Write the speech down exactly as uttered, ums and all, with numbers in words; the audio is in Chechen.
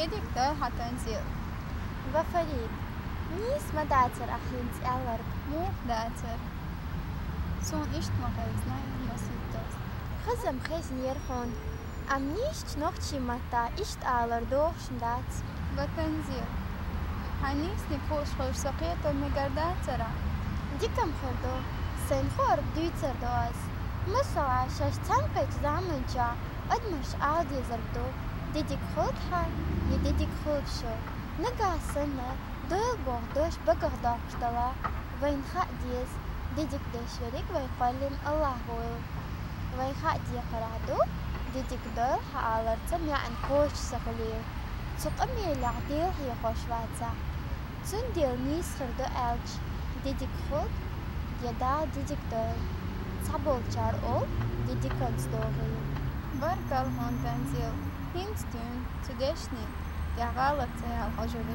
Дидик дойла хьа, Танзил. Ва Фарид, нийса ма дацар ахь хӀинца аьлларг? Муха дацар? Суна иштта ма хезна, ма ситталц. Хаза-м хезнера хьуна, амма нийсачу нохчийн маттахь иштта алар дохуш дац. Ва Танзил, хьан нийсаниг хууш хилча со кхетар мегар дацара? Дика-м хир ду, сайна хуур дуьйцур ду ас. Масала, шаьш цхьаьнакхеттачу заманчохь адамаш ала дезарг ду: дидиг хуьлда хьан, я дидиг хуьлда шу. Нагахь санна дойла боху дош багах доккхуш далахь, вайна хаа деза, дидиг деш верг вай кхоьллина АллахӀ вуйла. Вай хаа декхарехь ду, дидиг дойла хьа аларца маьӀна кхочуш ца хуьлийла, цу къамелехь Дела хьехош вацахь. Цундела нийса хир ду аьлча, дидиг хуьлда, я Дала дидиг дойла. Цхьаболчара олу, дидиг хӀинца догӀийла. Баркалла хьуна, Танзил, хӀинца дуьйна цу дешнийн тӀехь гӀалат ца яла хьожур ву.